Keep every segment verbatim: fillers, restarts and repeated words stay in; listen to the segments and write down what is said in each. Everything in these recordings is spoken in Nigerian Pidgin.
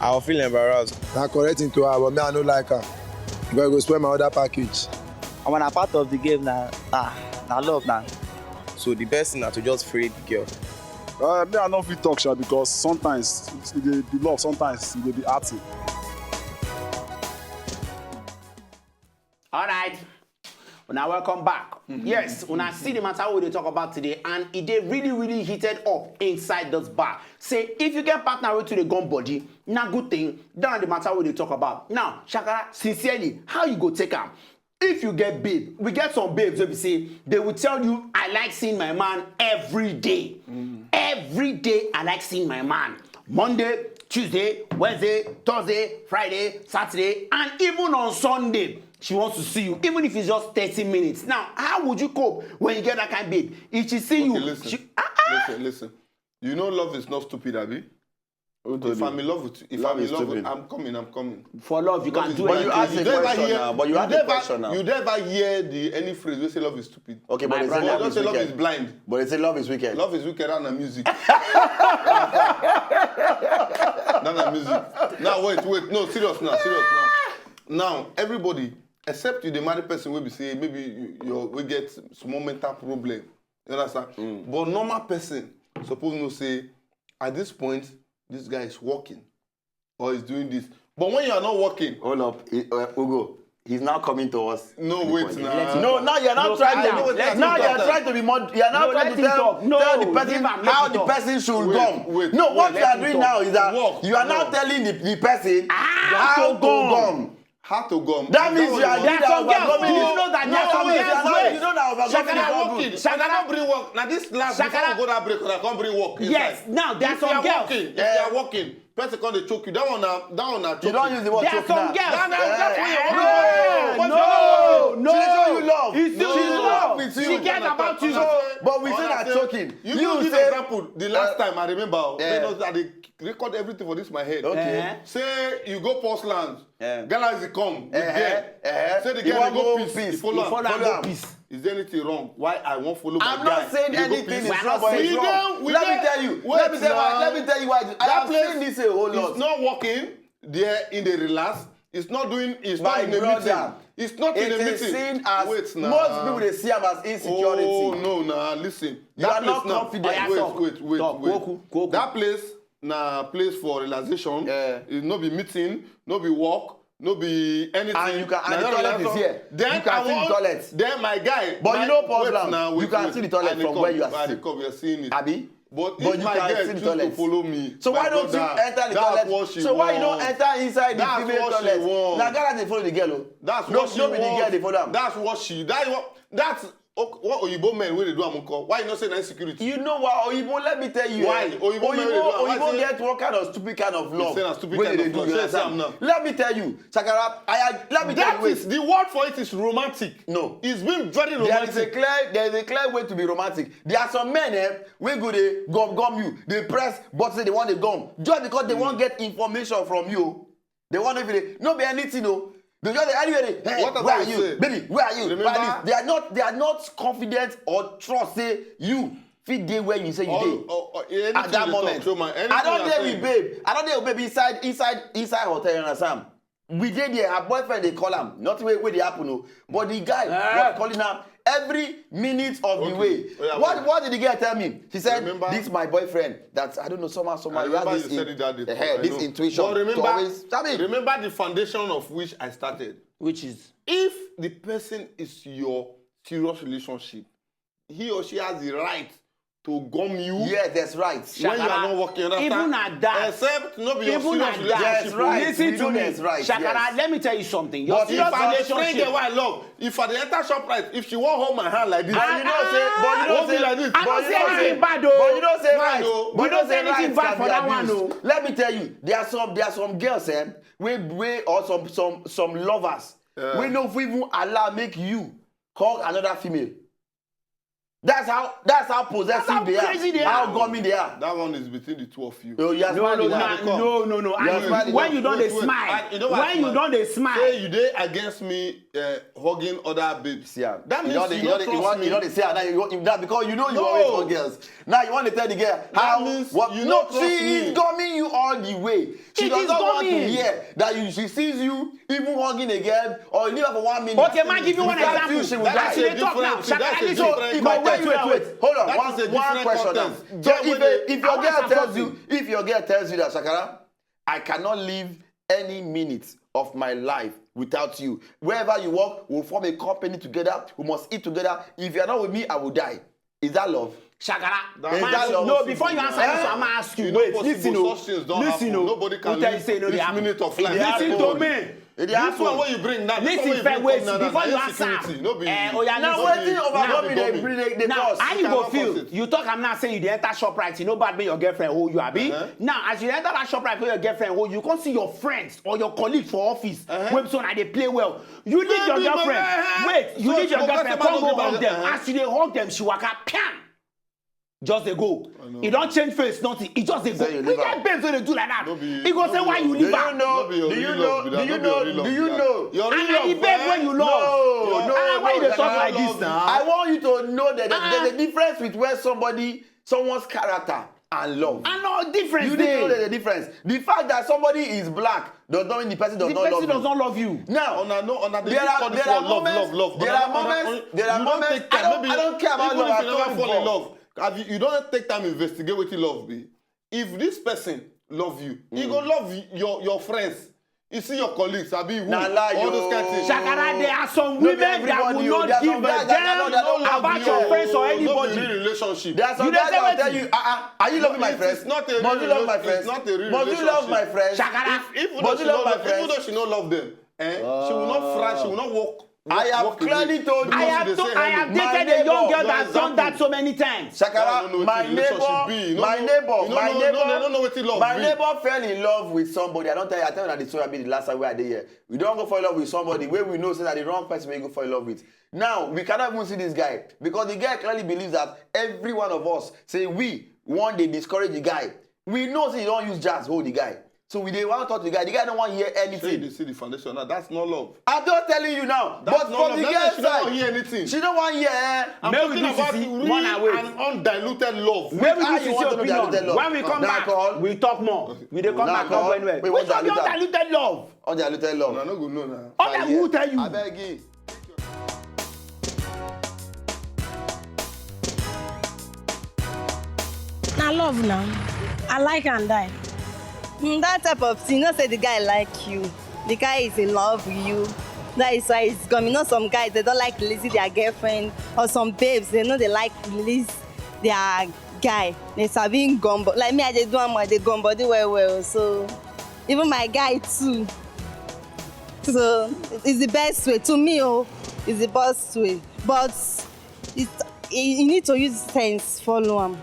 I will feel embarrassed. Na correct thing to her, but me, I no like her. Because e go spoil my other package. And when I part of the game, na ah, na love na. So the best thing na to just free the girl. Uh, me, I no fit talk sha, because sometimes e dey be love, sometimes e dey be acting. All right. Una welcome back. Yes, una see the matter we dey talk about today, and e dey really, really heated up inside this bar. Say if you get partner wey too dey gum body, na good thing. That na the matter we dey talk about. Now, Shakara, sincerely, how you go take am? If you get babe, we get some babes wey be say they will tell you, "I like seeing my man every day. Every day I like seeing my man. Monday, Tuesday, Wednesday, Thursday, Friday, Saturday, and even on Sunday, she wants to see you, even if it's just thirty minutes." Now, how would you cope when you get that kind of babe? If she see Okay, you, listen. She, ah, ah. Listen, listen. You know love is not stupid, abi? If I'm in love with you, if Love I'm in is love with, stupid. I'm coming, I'm coming. For love, you Love can is do blind. But you anything. ask a You never question hear, now, but you you ask a never, question now. You never hear the any phrase wey say love is stupid. Okay, but they My say brother, love Just is say love is wicked. Blind. But they say love is wicked. Love is wicked and na music. That's na music. Now wait, wait, no, serious now, serious now. Now everybody, except you, the married person will be say maybe you, you will get small mental problem. You understand? But normal person suppose know say at this point this guy is working or is doing this. But when you are not working, Hold up, eh, uh, Ugo. He's now coming to us. No, The wait point. now. No, now you're now No, trying calm to. down. Let him Now you're talk. Trying to be more. You're now No, trying let to him tell, talk. No, tell the leave person am, let how him the talk. person should Wait, gum. wait, No, what wait. you are Let doing him now talk. Is that Work, you are now work. Telling the, the person Ah, how to to gum. gum. How to gum? That means you are There are some girls, you know that there are some No, girls you wey know that overcoming Shakara is not working. good. Shakara Shakara bring work. Now this last Shakara- before we go that break, I come bring work. Yes, Inside. Now there are If you some are girls. Working, if you are working, person come dey choke you. That one na that one na choke. You don't use the word There are choke some now. girls. That na that's why you Eh, want No, She dey show you no. love. It's No, true. no, no. She cares about you. But we say na choking. You, you give say example. The last time I remember, Eh. I dey record everything for this my head. Okay. Eh. Say you go Paul's Land. Eh. Galaxy come with Eh, girl. eh. Say the You girl wan go go peace. peace. You follow You am. follow am go peace. Is there anything wrong? Why I wan follow my I'm guy? Not saying You go anything peace. Is We're wrong, not but it's saying- wrong. We Let me dey- tell you. wait Let me tell you why. now. Let me tell you why. I have That place seen this a whole lot. It's not working. There in the relax. It's not doing. It's My not in a brother, meeting. It's not in It a is meeting. Seen as Wait now. Most people dey see am as insecurity. Oh no, nah. Listen. You That are place not now. Confident. Oya, Wait, talk. wait, wait, Talk. wait. Kwoku, kwoku. That place na place for relaxation. Yeah. It no be meeting, no be work, no be anything. And you can, and Na the just toilet is relaxation. here. Then You can I see the want, toilet. Then my guy. But my, you know, Paul's wait Land, now, you wait, can wait. See the toilet I dey from come, where you are I dey sitting. Come, you are seeing it. Abi? But But if you my can girl see the choose toilet. To follow me, So my why don't you brother, enter the that's toilet? What she So why you don't want. Enter inside the That's Female What she toilet? Want. Na girl dey follow the girl o. That's No, what she no be the want. Girl dey follow am. That's what she. That what. That's okay, what oyibo men wey dey do am nko. Why you no say na insecurity? You know what, Oyibo? Let me tell you. Why? Eh, Oyibo men dey do am. Why Oyibo say- get one kind of stupid kind of love. Say na stupid Wey kind they of do, love. You Say understand? Am now. Let me tell you, Shakara. I, I let me tell That you. Wait. Is the word for it is romantic. No. It's been very There is a romantic. Clear, there is a clear way to be romantic. There are some men eh, wey go dey gum gum you, dey press but say they want to gum just because they want get information from you. They want to be no be anything o. They just dey anywhere dey, hey, What where about are you, you say? Baby? Where are you? Remember? Where are you? They are not they are not confident or trust say you fit dey where you say you All- dey. or- or anything At that you talk, moment, show man, anything I don't you dey say. With babe. I don't dey with baby inside inside inside hotel. You understand? We dey there. Her boyfriend dey call am. Nothing wey wey dey happen o. But the guy Eh. Was calling am every minute of the Okay. Way. Oh, yeah, What wait. What did the girl tell me? She said, Remember? This my boyfriend that I don't know somehow somehow I he has remember this you in- said it that day. Eh, I this know. Intuition. But remember, To always, I mean, remember the foundation of which I started. Which is If the person is your serious relationship, he or she has the right to gum you. Yes, that's right. When you are not working, understand? Even at that. Except no be Even your at serious that. Relationship. Yes, right. Listen We to know me. That's right, Shakara, yes. Let me tell you something. Your But If serious I dey friend relationship. girl wey I love, if I dey enter shop right, if she wan hold my hand like this, But you know say, but you know Won't be say, like this. but I you don't know say say, anything bad, but though. you know say Fine, right, oh. but We you know don't say say anything right bad can for be that one, abused. oh. Let me tell you, there are some, there are some girls, eh, we, we or some, some, some lovers, Yeah. We no fit even allow make you call another female. That's how that's how possessive how they are. Crazy they How are. Gummy they are. That one is between the two of you. Oh, yes, No, man, no, you no, are. Come. no, no, no. Yes, And man, when you you don't wait, dey wait. smile, I- you know what when you smile? don't dey smile, Say you dey against me uh, hugging other babes. See, ah, That you means don't, you you don't don't, you trust want, me. you don't say ah, now you, you, now because you know you No. always for girls. Now you want to tell the girl how means what you no don't trust see me. It's coming you all the way. She It does is not want to coming. hear that you she sees you even hugging a girl or you leave her for one minute. Okay, man, give you one Without example. you, she will As die. you dey talk now, That's a Shakara, different- listen. So if But I wait, tell you, wait, wait, wait, hold on, That one, is a one different question now. context. So Get if, with a, it. if your I want girl to tells ask you, if your girl tells you that Shakara, I cannot live any minute of my life without you. Wherever you work, we'll form a company together. We must eat together. If you are not with me, I will die. Is that love? Shakara, That- man, Is that love? No, before you answer Eh? this, I ma ask you. You know Wait, possible listen, oh, such things don't listen, happen. oh. Nobody can Who tell live you say no, this they happen? minute of It life. dey Listen to happen. me. It dey This one happen. where you bring now, this Listen, one where you fair bring wait. come now, Before na you your answer, security. No be eh, oh yeah, Now listen. wetin Oba Now, Gummy dey bring dey Now, cause? how you You go cannot feel? force it. You talk am now say you dey enter Shoprite, you no bad make your girlfriend hold you, abi? Uh-huh. Now, as you enter that Shoprite where your girlfriend hold you, you come see your friends or your colleague for office, Uh-huh. wey be so na dey play well. You leave your Baby, my girlfriend. man. Wait, you So leave your you go girlfriend, say, come go "Man, hug don't them. give her." As you dey hug them, she waka, piam! Just dey go. I know. E don change face, nothing. E just dey go. Say you We leave her. Get babes wey dey do like that. No be- E go no say, be "Why your- you Do leave you her?" know? No be your Do you real know? love be Do that. you No be your know? real Do love you be that. know? Your And real na the love, babe eh? wey you love. No, Ah, no, why you no, dey talk like no. this now? I want you to know that there's, Ah. there's a difference with where somebody, someone's character and love. I know difference You need to know dey. there's a difference. The fact that somebody is black does not mean the person does The not love person does you. Not love you. Now, Una no, una dey there keep are, all this there are word love, moments, love, love. there Una are no, una moments, no, there are you don't moments. take I time. don't, Maybe I don't care about even love. if you I never told fall you in before. Love, have you, you don't take time investigate wetin love be. If this person love you, he go love y- your your friends. You see your colleagues, abi who, Na lie, all those kind yo. things. Shakara, there are some No be women that everybody, will yo. not There are give some a guys that cannot, that damn don't love about you, your yo. friends or No be anybody. real relationship. There are some You dey guys say that will wetin? Tell you, uh-uh, are you loving my It's- friends? it's not a real Must you love my relationship. friends? It's not a real Must you love my relationship. Friends? Shakara. If, even though Must she you love no my love, even friends? though she no love them, eh, she will not fry, she will not walk. I have walk clearly away. told you. I Because have you to, dey I say have hello. My dated a young neighbor, girl no that's done that example. So many times. Shakara, No, no, no, my it's relationship neighbor, be. You no my know, neighbor, you no my know, neighbor, no, no, no, wetin love my be. Neighbor fell in love with somebody. I don't tell you, I tell you that the story I be the last time we are there. We don't go fall in love with somebody where we know say that the wrong person we go fall in love with. Now we cannot even see this guy because the guy clearly believes that every one of us say we one day discourage the guy. We know say you don't use jazz hold the guy. So we dey want talk to the guy. The guy don't want to hear Say you anything. dey see the foundation now. That's not love. I'm just telling you now. That's But not from love. the That's girl why she don't side, hear anything. She don't want to hear. Eh? I'm Make we talking do about sisi, real one and wait. And undiluted love. When we How do you sisi want to be opinion, diluted love? when we come Na back, call. We talk more. We dey come Na back, call. come anywhere. We Which want one be diluted. Undiluted love? Undiluted love. Una no go know now. Other who tell you? Abeg. Na love now. I like and die. Mm, that type of thing, not say the guy like you. The guy is in love with you. That is why he's coming. Not some guys, they don't like releasing their girlfriend. Or some babes, they know they like release their guy. They sabi gumbo. Like me, I dey do am, I dey gumbo do well well. So even my guy too. So it's the best way to me. Oh, it's the best way. But it's, you need to use sense, follow am.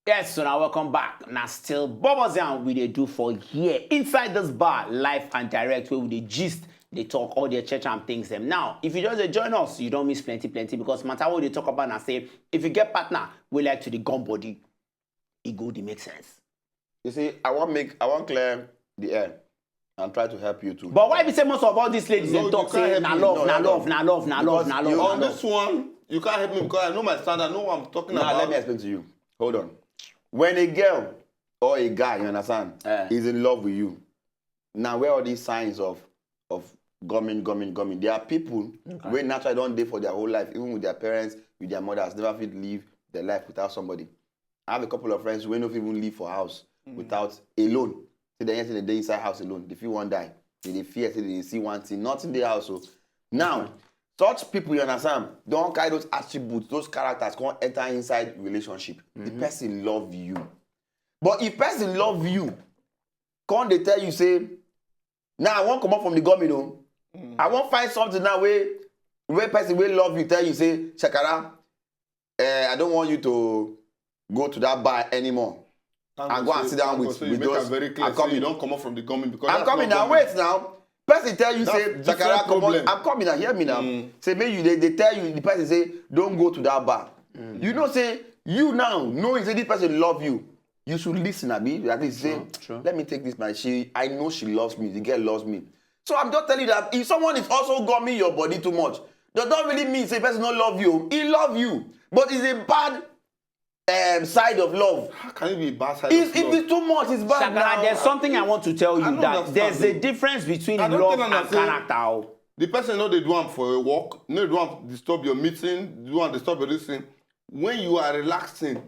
Yes, so now welcome back. Now still Bubbles and we dey do for here inside this bar, live and direct, where we dey gist, dey talk all the church and things them. Now, if you just dey join us, you don't miss plenty, plenty because matter what they talk about and say, if you get partner, we like to the gun body, it go dey make sense. You see, I want make I want clear the air and try to help you too. But why be say most of all these ladies No, dem talk you can't say help na me. love, No, na no, love, na love, na love, Because na you- love, On na this love. One, you can't help me because I know my standard. I know what I'm talking Now about. Let me explain to you. Hold on. When a girl or a guy, you understand, Eh. is in love with you, now where are these signs of of gumming, gumming, gumming? There are people where naturally don't date for their whole life, even with their parents, with their mothers, never fit live their life without somebody. I have a couple of friends who don't even live for house without alone. Say they say they dey inside house alone. They feel one die. They, they fear say they see one thing, nothing dey house. So now, such people, you understand, don't carry those attributes, those characters, can't enter inside relationship. The person love you. But if person love you, can't they tell you say, now I won't come up from the gummy, no? I won't find something now where where person will love you, tell you say, Shakara, eh, I don't want you to go to that bar anymore. Thank I God go and say- sit down thank with- God say you with make those- am very clear. I'm Say you coming. Don't come up from the gummy because I'm that's coming not now. gummy. Wait now. Person tell you That's say different Shakara comot, problem. I'm coming now, hear me now. Say make you dey dey tell you the person say don't go to that bar. You know say you now knowing say this person love you, you should listen, abi, at least say, True. Let me take this man. She, I know she loves me. The girl loves me. So I'm just telling you that if someone is also gumming your body too much, that don't really mean say person no love you. He love you, but it's a bad um, side of love. How can it be a bad side If, of if love? It's too much, it's bad Shakara, now. There's something I want to tell I you don't that understand, there's a though. Difference between I don't love tell and am say- character. Oh. The person no dey do am for a work, no do am disturb your meeting, do am disturb your this thing. When you are relaxing,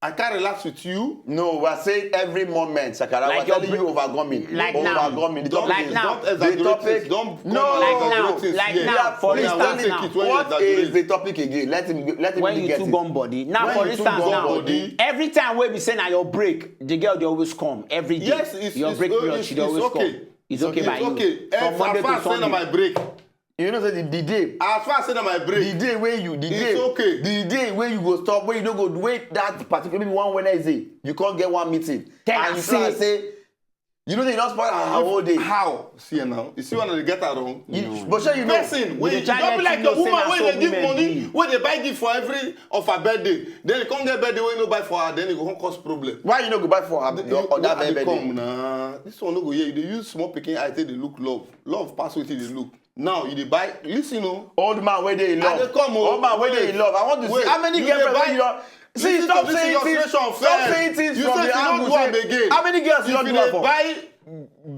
I can't relax with you. No, we're saying every moment, Shakara. Like We're your telling bra- you overcoming. Like now. Overcoming. The Don't, topic Like is, now. don't the exaggerate topic, it. Don't come no, and Like now, exaggerate things like here. now, for Yeah, Yeah, instance take now. it when you What exaggerate. Is the topic again? Let him let him When really you get too it. Gum body. Now, When for you too instance, gum now, body. Every time we be saying now your break, the girl they always come every day. Yes, it's- Your it's- break oh, period, it's- she dey it's always okay. Come. It's okay by It's you. Okay. From As Monday far to as say na Sunday. My break. You know, say the, the day, As far as say na my break. The day where you, the It's day, okay. The day where you go stop, where you don't go wait that particular maybe one Wednesday, you can't get one meeting. Tell And her you can't say- say, you know, they don't spoil our whole day. How? See now. You see when they get it wrong. You, but sure you know. Person, when dey you try don't be let like you your know say woman na when so they give women money, be. When they buy gift for every of her birthday, then they come get birthday when you no buy for her, then it go come cause problem. Why you no go buy for her You- your you- other they birthday? Come now. This one no go here. You dey use small pikin eye take dey look love. Love pass wetin dey look. Now you dey buy. Listen o. Old man where they in love. I dey come o. Old man where they Wait. in love. I want to Wait, see how many you girlfriends dey buy- when you don't. See, Listen stop to this saying things. illustration Stop first. Saying things You from say the you no angle. do am Say, again. How many girls you If don't you do that dey for? Buy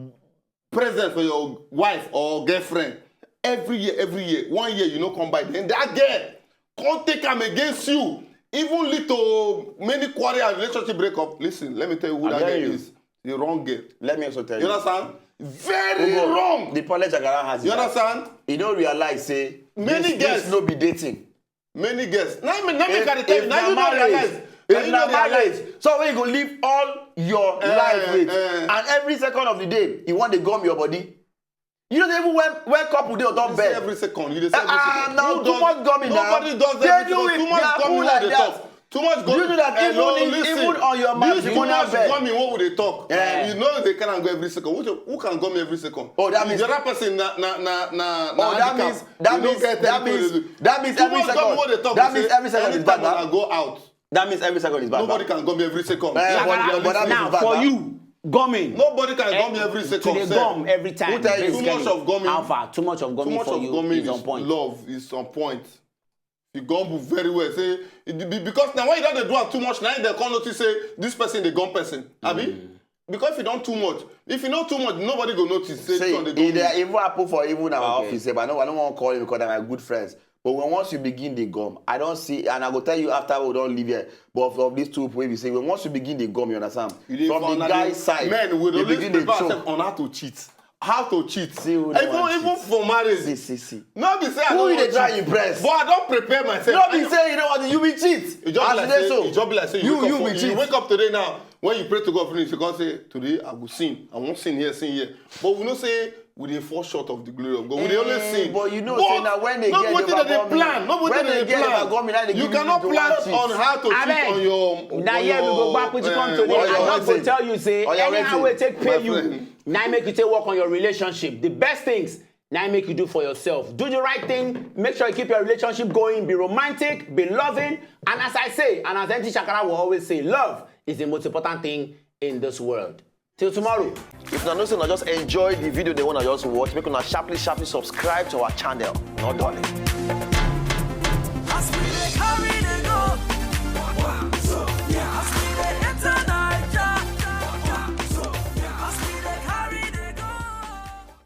present for your wife or girlfriend every year, every year, one year you no come buy, then that girl come take am against you, even lead to many quarrel and relationship breakup. Listen, let me tell you who I'm that girl telling you. Is. The wrong girl. Let me also tell You you. Understand? Very Omo, wrong. The problem Shakara has. You Is that Understand? He don't realize say Many this, this girls- no be dating. Many girls. Now me, now me If, can tell if you. Now na You don't marriage, realize. Now if you na don't realize. Marriage, so when you go live all your Eh, life with, eh. And every second of the day, you want to gum your body. You don't even when when couple dey on top You see bed. Every second. You dey see Ah, every ah, second. now Who too does- much gumming now. Nobody does They every do second. it, Too they much are gumming cool wey like dey that. Talk. Too much gumming. You do that Hello, even in- Listen. Even on your This too much matrimonial bed. Gumming wey we dey talk. Yeah. You know they can go every second. Which, who can gum every second? Oh, that If means- The other person na na na na. Oh, that handicap. means- that You no means- get that anything means- to do. that means Too every much second- gumming wey dey talk. that Say, means every second is anytime bad, una na? Go out. That means every second is bad. Nobody Bad. Can gum every second. Eh, That's but- what but they that are means listening. bad, Now for na? You gumming. Nobody can Eh, gum every to second. Dey Sir. gum every time. Who tell you? Too much of gumming. How far? Too much of Too gumming much for of you gumming is on point. Love is on point. You gum very well. Say it be- because now when you don dey do am too much, now they come notice say this person dey gum person. Abi? Because if you don too much, if you know too much, nobody go notice. Say See, this one dey it gum dey me. Even happen for even our Okay. Office, but I no, I no wan call you because na my good friends. But when once you begin dey gum, I don't see, and I go tell you after we don't leave here. But of these two wey we say, when once you begin dey gum, you understand? You dey From for the na guy dey- side, Men, we they dey begin prepare dey choke. Ourselves on how to cheat. See who no Even wan even cheat. For marriage. See, see, see. No be say I Who no you wan dey try cheat. Impress? But I don prepare myself. No I be no- say you know what you be cheat. You just As be like you dey say, so. You just be like say you, You, wake, you up, be you cheat. Wake up today now. When you pray to God finish, you come say, "Today I go sin. I won't sin here, sin here." But we know say we dey fall short of the glory of God. We dey only Eh, sin. But you know say na when they get Wetin the dey overcome, plan. No when wetin they dey get the plan. overcome, na they You give cannot to plan one cheat. On how to cheat on your. Abeg, na here we go back with you come today. Oya, I just go wetin? Tell you say Oya, anyhow wetin? We take pay My you. Friend. Now make you take work on your relationship. The best things now make you do for yourself. Do the right thing. Make sure you keep your relationship going. Be romantic. Be loving. And as I say, and as Auntie Shakara will always say, love is the most important thing in this world. Till tomorrow. If una know say una just enjoy the video, then una just watch, make una sharply, sharply subscribe to our channel. No darling.